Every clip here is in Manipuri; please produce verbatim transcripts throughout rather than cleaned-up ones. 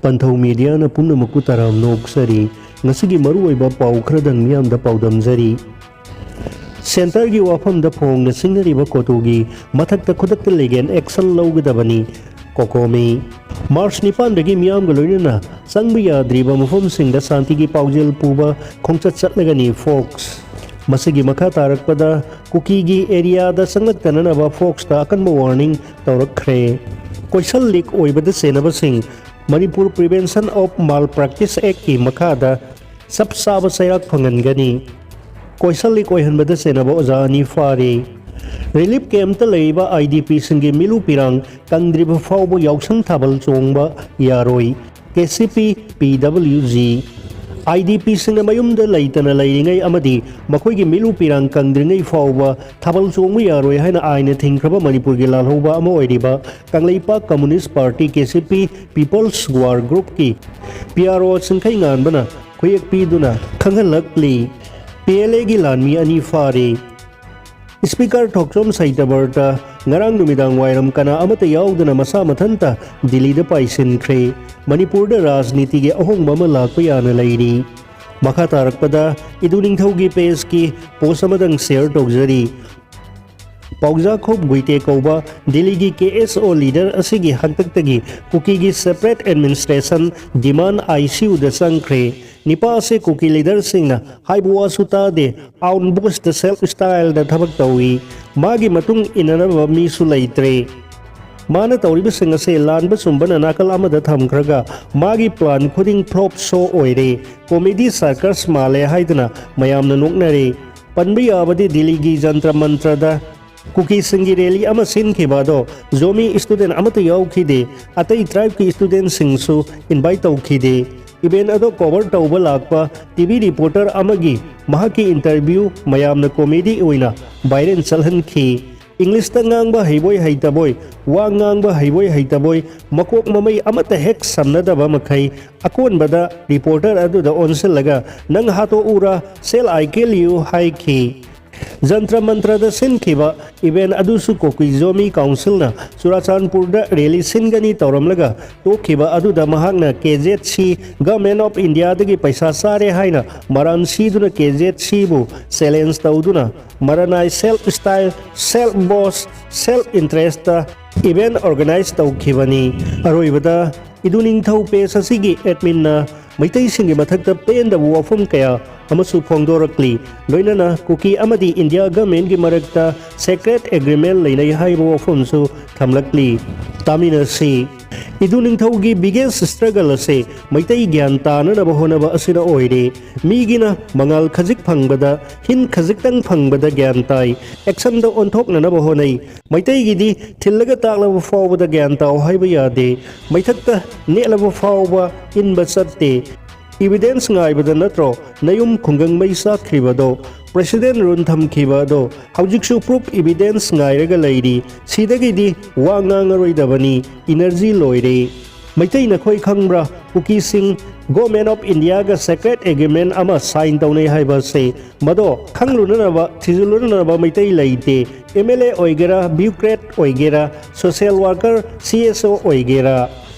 ꯄꯟꯊꯧ ꯃꯦꯗꯤꯌꯥꯅ ꯄꯨꯝꯅꯃꯛꯄꯨ ꯇꯔꯥꯝꯅ ꯑꯣꯛꯆꯔꯤ꯫ ꯉꯁꯤꯒꯤ ꯃꯔꯨꯑꯣꯏꯕ ꯄꯥꯎ ꯈꯔꯗꯪ ꯃꯤꯌꯥꯝꯗ ꯄꯥꯎꯗꯝꯖꯔꯤ꯫ ꯁꯦꯟꯇꯔꯒꯤ ꯋꯥꯐꯝꯗ ꯐꯣꯡꯅ ꯁꯤꯡꯅꯔꯤꯕ ꯀꯣꯇꯨꯒꯤ ꯃꯊꯛꯇ ꯈꯨꯗꯛꯇ ꯂꯤꯒꯦꯜ ꯑꯦꯛꯁꯟ ꯂꯧꯒꯗꯕꯅꯤ, ꯀꯣꯀꯣꯃꯤ꯫ ꯃꯥꯔꯆ ꯅꯤꯄꯥꯟꯗꯒꯤ ꯃꯤꯌꯥꯝꯒ ꯂꯣꯏꯅꯅ ꯆꯪꯕ ꯌꯥꯗ꯭ꯔꯤꯕ ꯃꯐꯝꯁꯤꯡꯗ ꯁꯥꯟꯇꯤꯒꯤ ꯄꯥꯎꯖꯦꯜ ꯄꯨꯕ ꯈꯣꯡꯆꯠ ꯆꯠꯂꯒꯅꯤ, ꯐꯣꯛꯁ꯫ ꯃꯁꯤꯒꯤ ꯃꯈꯥ ꯇꯥꯔꯛꯄꯗ ꯀꯨꯀꯤꯒꯤ ꯑꯦꯔꯤꯌꯥꯗ ꯆꯪꯂꯛꯇꯅꯅꯕ ꯐꯣꯛꯁꯇ ꯑꯀꯟꯕ ꯋꯥꯔꯅꯤꯡ ꯇꯧꯔꯛꯈ꯭ꯔꯦ꯫ ꯀꯣꯏꯁꯜ ꯂꯤꯛ ꯑꯣꯏꯕꯗ ꯆꯦꯟꯅꯕꯁꯤꯡ ꯃꯅꯤꯄꯨꯔ Prevention of Malpractice Actꯀꯤ ꯃꯈꯥꯗ ꯆꯞ ꯆꯥꯕ ꯆꯩꯔꯥꯛ ꯐꯪꯍꯟꯒꯅꯤ꯫ ꯀꯣꯏꯁꯜ ꯂꯤꯛ ꯑꯣꯏꯍꯟꯕꯗ ꯆꯦꯟꯅꯕ ꯑꯣꯖꯥ ꯑꯅꯤ ꯐꯥꯔꯤ꯫ ꯔꯤꯂꯤꯐ ꯀꯦꯝꯞꯇ ꯂꯩꯔꯤꯕ IDPꯁꯤꯡꯒꯤ ꯃꯤꯂꯨ ꯄꯤꯔꯥꯡ ꯀꯪꯗ꯭ꯔꯤꯕ ꯐꯥꯎꯕ ꯌꯥꯎꯁꯪ ꯊꯥꯕꯜ ꯆꯣꯡꯕ ꯌꯥꯔꯣꯏ, KCP PWG꯫ IDPꯁꯤꯡꯅ ꯃꯌꯨꯝꯗ ꯂꯩꯇꯅ ꯂꯩꯔꯤꯉꯩ ꯑꯃꯗꯤ ꯃꯈꯣꯏꯒꯤ ꯃꯤꯂꯨ ꯄꯤꯔꯥꯡ ꯀꯪꯗ꯭ꯔꯤꯉꯩ ꯐꯥꯎꯕ ꯊꯥꯕꯜ ꯆꯣꯡꯕ ꯌꯥꯔꯣꯏ ꯍꯥꯏꯅ ꯑꯥꯏꯟꯅ ꯊꯤꯡꯈ꯭ꯔꯕ ꯃꯅꯤꯄꯨꯔꯒꯤ ꯂꯥꯜꯍꯧꯕ ꯑꯃ ꯑꯣꯏꯔꯤꯕ Kangleipak Communist Party, KCP, People's War Groupꯀꯤ PRO ꯆꯤꯡꯈꯩ ꯉꯥꯟꯕꯅ ꯈꯨꯌꯦꯛ ꯄꯤꯗꯨꯅ ꯈꯪꯍꯜꯂꯛꯂꯤ꯫ PLAꯒꯤ ꯂꯥꯟꯃꯤ ꯑꯅꯤ ꯐꯥꯔꯤ꯫ ꯁ꯭ꯄꯤꯀꯔ ꯊꯣꯛꯆꯣꯝ ꯁꯩꯇꯕꯔꯇ ꯉꯔꯥꯡ ꯅꯨꯃꯤꯗꯥꯡ ꯋꯥꯏꯔꯝ ꯀꯅꯥ ꯑꯃꯠꯇ ꯌꯥꯎꯗꯅ ꯃꯁꯥ ꯃꯊꯟꯇ ꯗꯤꯜꯂꯤꯗ ꯄꯥꯏꯁꯤꯟꯈ꯭ꯔꯦ꯫ ꯃꯅꯤꯄꯨꯔꯗ ꯔꯥꯖꯅꯤꯇꯤꯒꯤ ꯑꯍꯣꯡꯕ ꯑꯃ ꯂꯥꯛꯄ ꯌꯥꯅ ꯂꯩꯔꯤ꯫ ꯃꯈꯥ ꯇꯥꯔꯛꯄꯗ ꯏꯗꯨ ꯅꯤꯡꯊꯧꯒꯤ ꯄꯦꯖꯀꯤ ꯄꯣꯁ ꯑꯃꯗꯪ ꯁꯤꯌꯔ ꯇꯧꯖꯔꯤ꯫ ꯄꯥꯎꯖꯥꯈꯣꯞ ꯒꯨꯏꯇꯦ ꯀꯧꯕ ꯗꯤꯜꯂꯤꯒꯤ KSO ꯂꯤꯗꯔ ꯑꯁꯤꯒꯤ ꯍꯥꯛꯇꯛꯇꯒꯤ ꯀꯨꯀꯤꯒꯤ separate administration demand ICUꯗ ꯆꯪꯈ꯭ꯔꯦ꯫ ꯅꯤꯄꯥ ꯑꯁꯤ ꯀꯨꯀꯤ ꯂꯤꯗꯔꯁꯤꯡꯅ ꯍꯥꯏꯕ ꯋꯥꯁꯨ ꯇꯥꯗꯦ, ꯑꯥꯎꯟ ꯕꯨꯁꯇ ꯁꯦꯜꯐ ꯁ꯭ꯇꯥꯏꯜꯗ ꯊꯕꯛ ꯇꯧꯏ꯫ ꯃꯥꯒꯤ ꯃꯇꯨꯡ ꯏꯟꯅꯅꯕ ꯃꯤꯁꯨ ꯂꯩꯇ꯭ꯔꯦ꯫ ꯃꯥꯅ ꯇꯧꯔꯤꯕꯁꯤꯡ ꯑꯁꯤ ꯂꯥꯟꯕ ꯆꯨꯝꯕꯅ ꯅꯥꯀꯜ ꯑꯃꯗ ꯊꯝꯈ꯭ꯔꯒ ꯃꯥꯒꯤ ꯄ꯭ꯂꯥꯟ ꯈꯨꯗꯤꯡ ꯐ꯭ꯂꯣꯞ ꯁꯣ ꯑꯣꯏꯔꯦ, ꯀꯣꯃꯦꯗꯤ ꯁꯔꯀꯁ ꯃꯥꯜꯂꯦ ꯍꯥꯏꯗꯨꯅ ꯃꯌꯥꯝꯅ ꯅꯣꯛꯅꯔꯦ꯫ ꯄꯟꯕ ꯌꯥꯕꯗꯤ ꯗꯤꯜꯂꯤꯒꯤ ꯖꯟꯇ꯭ꯔ ꯃꯟꯇ꯭ꯔꯗ ꯀꯨꯀꯤꯁꯤꯡꯒꯤ ꯔꯦꯂꯤ ꯑꯃ ꯁꯤꯟꯈꯤꯕ ꯑꯗꯣ ꯖꯣꯃꯤ ꯁ꯭ꯇꯨꯗꯦꯟꯠ ꯑꯃꯠꯇ ꯌꯥꯎꯈꯤꯗꯦ꯫ ꯑꯇꯩ ꯇ꯭ꯔꯥꯏꯕꯀꯤ ꯁ꯭ꯇꯨꯗꯦꯟꯠꯁꯤꯡꯁꯨ ꯏꯟꯚꯥꯏꯠ ꯇꯧꯈꯤꯗꯦ꯫ ꯏꯚꯦꯟꯠ ꯑꯗꯣ ꯀꯣꯚꯔ ꯇꯧꯕ ꯂꯥꯛꯄ ꯇꯤꯚꯤ ꯔꯤꯄꯣꯔꯇꯔ ꯑꯃꯒꯤ ꯃꯍꯥꯛꯀꯤ ꯏꯟꯇꯔꯚ꯭ꯌꯨ ꯃꯌꯥꯝꯅ ꯀꯣꯃꯦꯗꯤ ꯑꯣꯏꯅ ꯚꯥꯏꯔꯦꯜ ꯆꯠꯍꯟꯈꯤ꯫ ꯏꯪꯂꯤꯁꯇ ꯉꯥꯡꯕ ꯍꯩꯕꯣꯏ ꯍꯩꯇꯕꯣꯏ, ꯋꯥ ꯉꯥꯡꯕ ꯍꯩꯕꯣꯏ ꯍꯩꯇꯕꯣꯏ, ꯃꯀꯣꯛ ꯃꯃꯩ ꯑꯃꯠꯇ ꯍꯦꯛ ꯁꯝꯅꯗꯕ ꯃꯈꯩ ꯑꯀꯣꯟꯕꯗ ꯔꯤꯄꯣꯔꯇꯔ ꯑꯗꯨꯗ ꯑꯣꯟꯁꯤꯜꯂꯒ, "ꯅꯪ ꯍꯥꯠꯇꯣꯛꯎꯔꯥ? Shall I kill you?" ꯍꯥꯏꯈꯤ꯫ ꯖꯟꯇ꯭ꯔ ꯃꯟꯇ꯭ꯔꯗ ꯁꯤꯟꯈꯤꯕ ꯏꯚꯦꯟ ꯑꯗꯨꯁꯨ ꯀꯣꯀꯤꯖꯣꯃꯤ ꯀꯥꯎꯟꯁꯤꯜꯅ ꯆꯨꯔꯥꯆꯥꯟꯄꯨꯔꯗ ꯔꯦꯂꯤ ꯁꯤꯟꯒꯅꯤ ꯇꯧꯔꯝꯂꯒ ꯇꯣꯛꯈꯤꯕ ꯑꯗꯨꯗ ꯃꯍꯥꯛꯅ ꯀꯦ ꯖꯦꯠ ꯁꯤ, Government of Indiaꯗꯒꯤ ꯄꯩꯁꯥ ꯆꯥꯔꯦ ꯍꯥꯏꯅ ꯃꯔꯥꯟ ꯁꯤꯗꯨꯅ ꯀꯦ ꯖꯦꯠ ꯁꯤꯕꯨ ꯆꯦꯂꯦꯟꯖ ꯇꯧꯗꯨꯅ ꯃꯔꯅꯥꯏ self style, self boss, self interestꯇ ꯏꯚꯦꯟ ꯑꯣꯔꯒꯅꯥꯏꯖ ꯇꯧꯈꯤꯕꯅꯤ꯫ ꯑꯔꯣꯏꯕꯗ ꯏꯗꯨ ꯅꯤꯡꯊꯧ ꯄꯦꯖ ꯑꯁꯤꯒꯤ ꯑꯦꯗꯃꯤꯟꯅ ꯃꯩꯇꯩꯁꯤꯡꯒꯤ ꯃꯊꯛꯇ ꯄꯦꯟꯗꯕ ꯋꯥꯐꯝ ꯀꯌꯥ ꯑꯃꯁꯨ ꯐꯣꯡꯗꯣꯔꯛꯂꯤ꯫ ꯂꯣꯏꯅꯅ ꯀꯨꯀꯤ ꯑꯃꯗꯤ ꯏꯟꯗꯤꯌꯥ ꯒꯃꯦꯟꯒꯤ ꯃꯔꯛꯇ ꯁꯦꯀ꯭ꯔꯦꯠ ꯑꯦꯒ꯭ꯔꯤꯃꯦꯟ ꯂꯩꯅꯩ ꯍꯥꯏꯕ ꯋꯥꯐꯝꯁꯨ ꯊꯝꯂꯛꯂꯤ꯫ ꯇꯥꯃꯤꯟꯅꯁꯤ꯫ ꯏꯗꯨ ꯅꯤꯡꯊꯧꯒꯤ ꯕꯤꯒꯦꯁ ꯁ꯭ꯇ꯭ꯔꯒꯜ ꯑꯁꯦ ꯃꯩꯇꯩ ꯒ꯭ꯌꯥꯟ ꯇꯥꯅꯅꯕ ꯍꯣꯠꯅꯕ ꯑꯁꯤꯅ ꯑꯣꯏꯔꯦ꯫ ꯃꯤꯒꯤꯅ ꯃꯉꯥꯜ ꯈꯖꯤꯛ ꯐꯪꯕꯗ, ꯍꯤꯟ ꯈꯖꯤꯛꯇꯪ ꯐꯪꯕꯗ ꯒ꯭ꯌꯥꯟ ꯇꯥꯏ, ꯑꯦꯛꯁꯟꯗ ꯑꯣꯟꯊꯣꯛꯅꯅꯕ ꯍꯣꯠꯅꯩ꯫ ꯃꯩꯇꯩꯒꯤꯗꯤ ꯊꯤꯜꯂꯒ ꯇꯥꯛꯂꯕ ꯐꯥꯎꯕꯗ ꯒ꯭ꯌꯥꯟ ꯇꯥꯎ ꯍꯥꯏꯕ ꯌꯥꯗꯦ꯫ ꯃꯩꯊꯛꯇ ꯅꯦꯠꯂꯕ ꯐꯥꯎꯕ ꯏꯟꯕ ꯆꯠꯇꯦ꯫ ꯏꯕꯤꯗꯦꯟꯁ ꯉꯥꯏꯕꯗ ꯅꯠꯇ꯭ꯔꯣ ꯅꯌꯨꯝ ꯈꯨꯡꯒꯪ ꯃꯩ ꯆꯥꯛꯈ꯭ꯔꯤꯕꯗꯣ? ꯄ꯭ꯔꯦꯁꯤꯗꯦꯟ ꯔꯨꯟ ꯊꯝꯈꯤꯕ ꯑꯗꯣ ꯍꯧꯖꯤꯛꯁꯨ ꯄ꯭ꯔꯨꯐ ꯏꯕꯤꯗꯦꯟꯁ ꯉꯥꯏꯔꯒ ꯂꯩꯔꯤ꯫ ꯁꯤꯗꯒꯤꯗꯤ ꯋꯥ ꯉꯥꯡꯉꯔꯣꯏꯗꯕꯅꯤ꯫ ꯏꯅꯔꯖꯤ ꯂꯣꯏꯔꯦ꯫ ꯃꯩꯇꯩ ꯅꯈꯣꯏ ꯈꯪꯕ꯭ꯔꯥ? ꯀꯨꯀꯤꯁꯤꯡ Government of Indiaꯒ ꯁꯦꯀ꯭ꯔꯦꯠ ꯑꯦꯒ꯭ꯔꯤꯃꯦꯟ ꯑꯃ ꯁꯥꯏꯟ ꯇꯧꯅꯩ ꯍꯥꯏꯕ ꯑꯁꯤ꯫ ꯃꯗꯣ ꯈꯪꯂꯨꯅꯅꯕ, ꯊꯤꯖꯤꯜꯂꯨꯅꯅꯕ ꯃꯩꯇꯩ ꯂꯩꯇꯦ꯫ ꯑꯦꯝ ꯑꯦꯜ ꯑꯦ ꯑꯣꯏꯒꯦꯔꯥ, ꯕ꯭ꯌꯨꯀ꯭ꯔꯦꯠ ꯑꯣꯏꯒꯦꯔꯥ, ꯁꯣꯁꯤꯌꯦꯜ ꯋꯥꯔꯀꯔ, ꯁꯤ ꯑꯦꯁ ꯑꯣ ꯑꯣꯏꯒꯦꯔꯥ꯫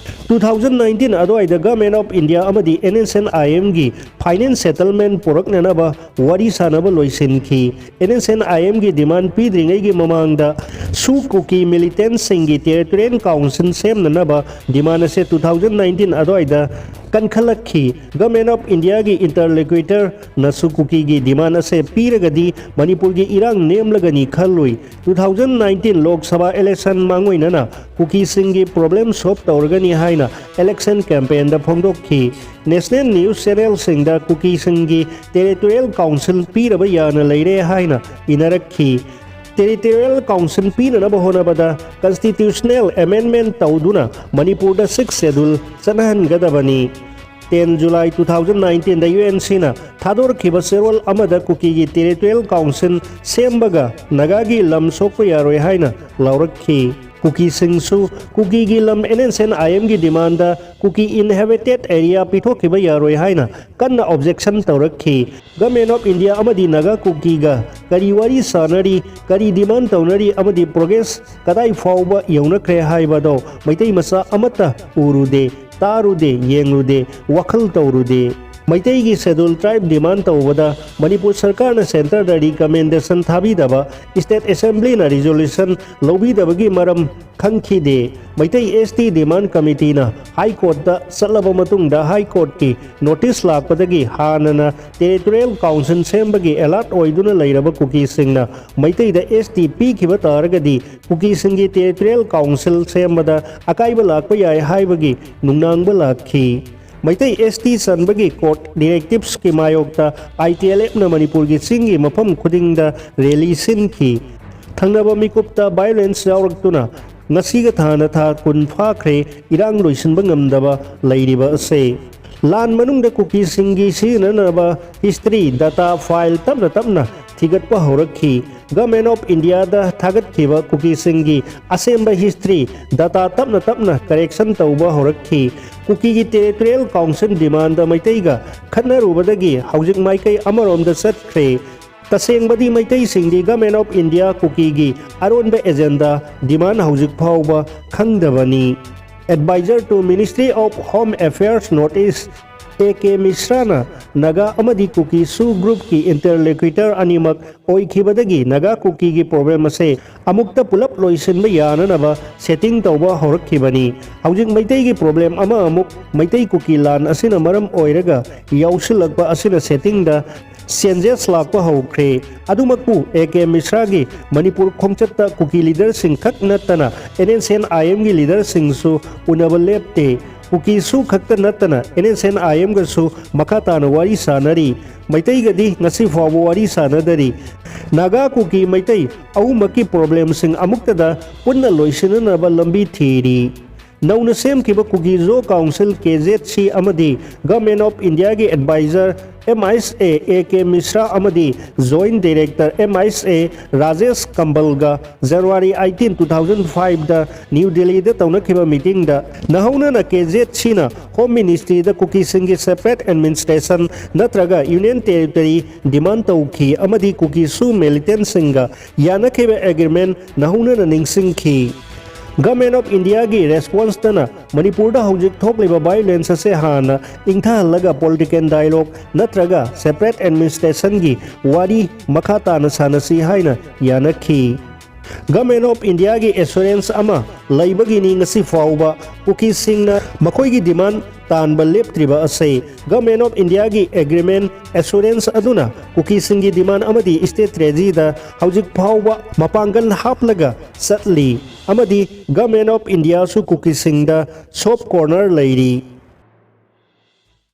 Two thousand nineteen ꯑꯗꯨꯋꯥꯏꯗ Government of India ꯑꯃꯗꯤ ꯑꯦꯟ ꯑꯦꯁ ꯑꯦꯟ ꯑꯥꯏ ꯑꯦꯝꯒꯤ ꯐꯥꯏꯅꯥꯟꯁ ꯁꯦꯇꯜꯃꯦꯟ ꯄꯨꯔꯛꯅꯅꯕ ꯋꯥꯔꯤ ꯁꯥꯅꯕ ꯂꯣꯏꯁꯤꯟꯈꯤ꯫ ꯑꯦꯟ ꯑꯦꯁ ꯑꯦꯟ ꯑꯥꯏ ꯑꯦꯝꯒꯤ ꯗꯤꯃꯥꯟ ꯄꯤꯗ꯭ꯔꯤꯉꯩꯒꯤ ꯃꯃꯥꯡꯗ ꯁꯨ ꯀꯨꯀꯤ ꯃꯤꯂꯤꯇꯦꯟꯁꯤꯡꯒꯤ ꯇꯦꯔꯤꯇꯣꯔꯤꯌꯦꯜ ꯀꯥꯎꯟꯁꯤꯜ ꯁꯦꯝꯅꯅꯕ ꯗꯤꯃꯥꯟ ꯑꯁꯦ two thousand nineteen ꯑꯗꯨꯋꯥꯏꯗ ꯀꯟꯈꯠꯂꯛꯈꯤ꯫ Government of Indiaꯒꯤ ꯏꯟꯇꯔꯂꯣꯀ꯭ꯌꯨꯇꯔꯅꯁꯨ ꯀꯨꯀꯤꯒꯤ ꯗꯤꯃꯥꯟ ꯑꯁꯦ ꯄꯤꯔꯒꯗꯤ ꯃꯅꯤꯄꯨꯔꯒꯤ ꯏꯔꯥꯡ ꯅꯦꯝꯂꯒꯅꯤ ꯈꯜꯂꯨꯏ꯫ Two thousand nineteen Lok Sabha election ꯃꯥꯡꯑꯣꯏꯅꯅ ꯀꯨꯀꯤꯁꯤꯡꯒꯤ ꯄ꯭ꯔꯣꯕ꯭ꯂꯦꯝ ꯁꯣꯜꯚ ꯇꯧꯔꯒꯅꯤ ꯍꯥꯏꯅ ꯏꯂꯦꯛꯁꯟ ꯀꯦꯝꯄꯦꯟꯗ ꯐꯣꯡꯗꯣꯛꯈꯤ꯫ ꯅꯦꯁꯅꯦꯜ ꯅ꯭ꯌꯨꯁ ꯆꯦꯅꯦꯜꯁꯤꯡꯗ ꯀꯨꯀꯤꯁꯤꯡꯒꯤ ꯇꯦꯔꯤꯇꯣꯔꯤꯌꯦꯜ ꯀꯥꯎꯟꯁꯤꯜ ꯄꯤꯔꯕ ꯌꯥꯅ ꯂꯩꯔꯦ ꯍꯥꯏꯅ ꯏꯅꯔꯛꯈꯤ꯫ ꯇꯦꯔꯤꯇꯣꯔꯤꯌꯦꯜ ꯀꯥꯎꯟꯁꯤꯜ ꯄꯤꯅꯅꯕ ꯍꯣꯠꯅꯕꯗ ꯀꯟꯁꯇꯤꯇ꯭ꯌꯨꯁꯅꯦꯜ ꯑꯦꯃꯦꯟꯗꯃꯦꯟ ꯇꯧꯗꯨꯅ ꯃꯅꯤꯄꯨꯔꯗ ꯁꯤꯛꯁ ꯁꯦꯗꯨꯜ ꯆꯠꯅꯍꯟꯒꯗꯕꯅꯤ꯫ Ten July two thousand nineteenꯗ ꯌꯨ ꯑꯦꯟ ꯁꯤꯅ ꯊꯥꯗꯣꯔꯛꯈꯤꯕ ꯆꯦꯔꯣꯜ ꯑꯃꯗ ꯀꯨꯀꯤꯒꯤ ꯇꯦꯔꯤꯇꯣꯔꯤꯌꯦꯜ ꯀꯥꯎꯟꯁꯤꯜ ꯁꯦꯝꯕꯒ ꯅꯥꯒꯥꯒꯤ ꯂꯝ ꯁꯣꯛꯄ ꯌꯥꯔꯣꯏ ꯍꯥꯏꯅ ꯂꯥꯎꯔꯛꯈꯤ꯫ ꯀꯨꯀꯤꯁꯤꯡꯁꯨ ꯀꯨꯀꯤꯒꯤ ꯂꯝ ꯑꯦꯟ ꯑꯦꯟ ꯁꯤ ꯑꯦꯟ ꯑꯥꯏ ꯑꯦꯝꯒꯤ ꯗꯤꯃꯥꯟꯗ ꯀꯨꯀꯤ ꯏꯟꯍꯦꯕꯤꯇꯦꯠ ꯑꯦꯔꯤꯌꯥ ꯄꯤꯊꯣꯛꯈꯤꯕ ꯌꯥꯔꯣꯏ ꯍꯥꯏꯅ ꯀꯟꯅ ꯑꯣꯕꯖꯦꯛꯁꯟ ꯇꯧꯔꯛꯈꯤ꯫ ꯒꯃꯦꯟ ꯑꯣꯐ ꯏꯟꯗꯤꯌꯥ ꯑꯃꯗꯤ ꯅꯥꯒꯥ ꯀꯨꯀꯤꯒ ꯀꯔꯤ ꯋꯥꯔꯤ ꯁꯥꯅꯔꯤ, ꯀꯔꯤ ꯗꯤꯃꯥꯟ ꯇꯧꯅꯔꯤ ꯑꯃꯗꯤ ꯄ꯭ꯔꯣꯒ꯭ꯔꯦꯁ ꯀꯗꯥꯏ ꯐꯥꯎꯕ ꯌꯧꯅꯈ꯭ꯔꯦ ꯍꯥꯏꯕꯗꯣ ꯃꯩꯇꯩ ꯃꯆꯥ ꯑꯃꯠꯇ ꯎꯔꯨꯗꯦ, ꯇꯥꯔꯨꯗꯦ, ꯌꯦꯡꯂꯨꯗꯦ, ꯋꯥꯈꯜ ꯇꯧꯔꯨꯗꯦ꯫ ꯃꯩꯇꯩꯒꯤ ꯁꯦꯗꯨꯜ ꯇ꯭ꯔꯥꯏꯕ ꯗꯤꯃꯥꯟ ꯇꯧꯕꯗ ꯃꯅꯤꯄꯨꯔ ꯁꯔꯀꯥꯔꯅ ꯁꯦꯟꯇꯔꯗ ꯔꯤꯀꯃꯦꯟꯗꯦꯁꯟ ꯊꯥꯕꯤꯗꯕ, ꯁ꯭ꯇꯦꯠ ꯑꯦꯁꯦꯝꯕ꯭ꯂꯤꯅ ꯔꯤꯖꯣꯂꯨꯁꯟ ꯂꯧꯕꯤꯗꯕꯒꯤ ꯃꯔꯝ ꯈꯪꯈꯤꯗꯦ꯫ ꯃꯩꯇꯩ ꯑꯦꯁ ꯇꯤ ꯗꯤꯃꯥꯟ ꯀꯃꯤꯇꯤꯅ ꯍꯥꯏ ꯀꯣꯔꯠꯇ ꯆꯠꯂꯕ ꯃꯇꯨꯡꯗ ꯍꯥꯏ ꯀꯣꯔꯠꯀꯤ ꯅꯣꯇꯤꯁ ꯂꯥꯛꯄꯗꯒꯤ ꯍꯥꯟꯅꯅ ꯇꯦꯔꯤꯇꯣꯔꯤꯌꯦꯜ ꯀꯥꯎꯟꯁꯤꯜ ꯁꯦꯝꯕꯒꯤ ꯑꯦꯂꯔꯠ ꯑꯣꯏꯗꯨꯅ ꯂꯩꯔꯕ ꯀꯨꯀꯤꯁꯤꯡꯅ ꯃꯩꯇꯩꯗ ꯑꯦꯁ ꯇꯤ ꯄꯤꯈꯤꯕ ꯇꯥꯔꯒꯗꯤ ꯀꯨꯀꯤꯁꯤꯡꯒꯤ ꯇꯦꯔꯤꯇꯣꯔꯤꯌꯦꯜ ꯀꯥꯎꯟꯁꯤꯜ ꯁꯦꯝꯕꯗ ꯑꯀꯥꯏꯕ ꯂꯥꯛꯄ ꯌꯥꯏ ꯍꯥꯏꯕꯒꯤ ꯅꯨꯡꯅꯥꯡꯕ ꯂꯥꯛꯈꯤ꯫ ꯃꯩꯇꯩ ꯑꯦꯁ ꯇꯤ ꯆꯟꯕꯒꯤ ꯀꯣꯔꯠ ꯗꯤꯔꯦꯛꯇꯤꯞꯁꯀꯤ ꯃꯥꯌꯣꯛꯇ ꯑꯥꯏ ꯇꯤ ꯑꯦꯜ ꯑꯦꯐꯅ ꯃꯅꯤꯄꯨꯔꯒꯤ ꯆꯤꯡꯒꯤ ꯃꯐꯝ ꯈꯨꯗꯤꯡꯗ ꯔꯦꯂꯤ ꯁꯤꯟꯈꯤ꯫ ꯊꯪꯅꯕ ꯃꯤꯀꯨꯞꯇ ꯚꯥꯏꯑꯣꯂꯦꯟꯁ ꯌꯥꯎꯔꯛꯇꯨꯅ ꯉꯁꯤꯒ ꯊꯥꯅ ꯊꯥ ꯀꯨꯟ ꯐꯥꯈ꯭ꯔꯦ ꯏꯔꯥꯡ ꯂꯣꯏꯁꯤꯟꯕ ꯉꯝꯗꯕ ꯂꯩꯔꯤꯕ ꯑꯁꯦ꯫ ꯂꯥꯟ ꯃꯅꯨꯡꯗ ꯀꯨꯀꯤꯁꯤꯡꯒꯤ ꯁꯤꯖꯤꯟꯅꯅꯕ ꯍꯤꯁꯇ꯭ꯔꯤ ꯗꯇꯥ ꯐꯥꯏꯜ ꯇꯞꯅ ꯇꯞꯅ ꯊꯤꯒꯠꯄ ꯍꯧꯔꯛꯈꯤ꯫ ꯒꯃꯦꯟ ꯑꯣꯐ ꯏꯟꯗꯤꯌꯥꯗ ꯊꯥꯒꯠꯈꯤꯕ ꯀꯨꯀꯤꯁꯤꯡꯒꯤ ꯑꯁꯦꯡꯕ ꯍꯤꯁꯇ꯭ꯔꯤ ꯗꯇꯥ ꯇꯞꯅ ꯇꯞꯅ ꯀꯔꯦꯛꯁꯟ ꯇꯧꯕ ꯍꯧꯔꯛꯈꯤ꯫ ꯀꯨꯀꯤꯒꯤ ꯇꯦꯔꯤꯇꯣꯔꯤꯌꯦꯜ ꯀꯥꯎꯟꯁꯤꯜ ꯗꯤꯃꯥꯟꯗ ꯃꯩꯇꯩꯒ ꯈꯠꯅꯔꯨꯕꯗꯒꯤ ꯍꯧꯖꯤꯛ ꯃꯥꯏꯀꯩ ꯑꯃꯔꯣꯝꯗ ꯆꯠꯈ꯭ꯔꯦ꯫ ꯇꯁꯦꯡꯕꯗꯤ ꯃꯩꯇꯩꯁꯤꯡꯗꯤ ꯒꯃꯦꯟ ꯑꯣꯐ ꯏꯟꯗꯤꯌꯥ ꯀꯨꯀꯤꯒꯤ ꯑꯔꯣꯟꯕ ꯑꯦꯖꯦꯟꯗꯥ ꯗꯤꯃꯥꯟ ꯍꯧꯖꯤꯛ ꯐꯥꯎꯕ ꯈꯪꯗꯕꯅꯤ꯫ Advisor to Ministry of Home Affairs North East A K ꯃꯤꯁ꯭ꯔꯥꯅ Naga ꯑꯃꯗꯤ ꯀꯨꯀꯤ ꯁꯨ ꯒ꯭ꯔꯨꯞꯀꯤ ꯏꯟꯇꯔꯂꯣꯀ꯭ꯌꯨꯇꯔ ꯑꯅꯤꯃꯛ ꯑꯣꯏꯈꯤꯕꯗꯒꯤ ꯅꯥꯒꯥ ꯀꯨꯀꯤꯒꯤ ꯄ꯭ꯔꯣꯕ꯭ꯂꯦꯝ ꯑꯁꯦ ꯑꯃꯨꯛꯇ ꯄꯨꯂꯞ ꯂꯣꯏꯁꯤꯟꯕ ꯌꯥꯅꯅꯕ ꯁꯦꯇꯤꯡ ꯇꯧꯕ ꯍꯧꯔꯛꯈꯤꯕꯅꯤ꯫ ꯍꯧꯖꯤꯛ ꯃꯩꯇꯩꯒꯤ ꯄ꯭ꯔꯣꯕ꯭ꯂꯦꯝ ꯑꯃ ꯑꯃꯨꯛ ꯃꯩꯇꯩ ꯀꯨꯀꯤ ꯂꯥꯟ ꯑꯁꯤꯅ ꯃꯔꯝ ꯑꯣꯏꯔꯒ ꯌꯥꯎꯁꯤꯜꯂꯛꯄ ꯑꯁꯤꯅ ꯁꯦꯇꯤꯡꯗ ꯆꯦꯟꯖꯦꯁ ꯂꯥꯛꯄ ꯍꯧꯈ꯭ꯔꯦ꯫ ꯑꯗꯨꯃꯛꯄꯨ ꯑꯦ ꯀꯦ ꯃꯤꯁ꯭ꯔꯥꯒꯤ ꯃꯅꯤꯄꯨꯔ ꯈꯣꯡꯆꯠꯇ ꯀꯨꯀꯤ ꯂꯤꯗꯔꯁꯤꯡ ꯈꯛ ꯅꯠꯇꯅ ꯑꯦꯟ ꯑꯦꯟ ꯁꯤ ꯑꯦꯟ ꯑꯥꯏ ꯑꯦꯝꯒꯤ ꯂꯤꯗꯔꯁꯤꯡꯁꯨ ꯎꯅꯕ ꯂꯦꯞꯇꯦ꯫ ꯀꯨꯀꯤ ꯁꯨ ꯈꯛꯇ ꯅꯠꯇꯅ ꯑꯦꯟ ꯑꯦꯟ ꯁꯤ ꯑꯦꯟ ꯑꯥꯏ ꯑꯦꯝꯒꯁꯨ ꯃꯈꯥ ꯇꯥꯅ ꯋꯥꯔꯤ ꯁꯥꯅꯔꯤ꯫ ꯃꯩꯇꯩꯒꯗꯤ ꯉꯁꯤ ꯐꯥꯎꯕ ꯋꯥꯔꯤ ꯁꯥꯅꯗꯔꯤ꯫ ꯅꯥꯒꯥ, ꯀꯨꯀꯤ, ꯃꯩꯇꯩ ꯑꯍꯨꯝꯃꯛꯀꯤ ꯄ꯭ꯔꯣꯕ꯭ꯂꯦꯝꯁꯤꯡ ꯑꯃꯨꯛꯇꯗ ꯄꯨꯟꯅ ꯂꯣꯏꯁꯤꯟꯅꯅꯕ ꯂꯝꯕꯤ ꯊꯤꯔꯤ꯫ ꯅꯧꯅ ꯁꯦꯝꯈꯤꯕ ꯀꯨꯀꯤ ꯖꯣ ꯀꯥꯎꯟꯁꯤꯜ ꯀꯦ ꯖꯦꯠ ꯁꯤ ꯑꯃꯗꯤ ꯒꯃꯦꯟ ꯑꯣꯐ ꯏꯟꯗꯤꯌꯥꯒꯤ advisor M H A A K Mishra ꯑꯃꯗꯤ Joint Director M H A Rajesh ꯀꯝꯕꯜꯒ January eighteen, two thousand five ꯗ ꯅ꯭ꯌꯨ ꯗꯤꯜꯂꯤꯗ ꯇꯧꯅꯈꯤꯕ ꯃꯤꯇꯤꯡꯗ ꯅꯧꯍꯧꯅꯅ ꯀꯦ ꯖꯦꯠ ꯁꯤꯅ Home Ministry ꯗ ꯀꯨꯀꯤꯁꯤꯡꯒꯤ separate administration ꯅꯠꯇ꯭ꯔꯒ Union Territory demand ꯇꯧꯈꯤ ꯑꯃꯗꯤ ꯀꯨꯀꯤꯁꯨ militantꯁꯤꯡꯒ ꯌꯥꯅꯈꯤꯕ agreement ꯅꯧꯍꯧꯅꯅ ꯅꯤꯡꯁꯤꯡꯈꯤ꯫ Government of India ꯒꯤ response ꯇꯅ ꯃꯅꯤꯄꯨꯔꯗ ꯍꯧꯖꯤꯛ ꯊꯣꯛꯂꯤꯕ violence ꯑꯁꯦ ꯍꯥꯟꯅ ꯏꯪꯊꯍꯜꯂꯒ political dialogue ꯅꯠꯇ꯭ꯔꯒ separate administration ꯒꯤ ꯋꯥꯔꯤ ꯃꯈꯥ ꯇꯥꯅ ꯁꯥꯟꯅꯁꯤ ꯍꯥꯏꯅ ꯌꯥꯅꯈꯤ꯫ Government of India ꯒꯤ assurance ꯑꯃ ꯂꯩꯕꯒꯤꯅꯤ ꯉꯁꯤ ꯐꯥꯎꯕ ꯀꯨꯀꯤꯁꯤꯡꯅ ꯃꯈꯣꯏꯒꯤ demand ꯇꯥꯟꯕ ꯂꯦꯞꯇ꯭ꯔꯤꯕ ꯑꯁꯤ꯫ Government of India ꯒꯤ agreement assurance ꯑꯗꯨꯅ ꯀꯨꯀꯤꯁꯤꯡꯒꯤ demand ꯑꯃꯗꯤ strategy ꯗ ꯍꯧꯖꯤꯛ ꯐꯥꯎꯕ ꯃꯄꯥꯡꯒꯜ ꯍꯥꯞꯂꯒ ꯆꯠꯂꯤ ꯑꯃꯗꯤ Government of India ꯁꯨ ꯀꯨꯀꯤꯁꯤꯡꯗ soft corner ꯂꯩꯔꯤ꯫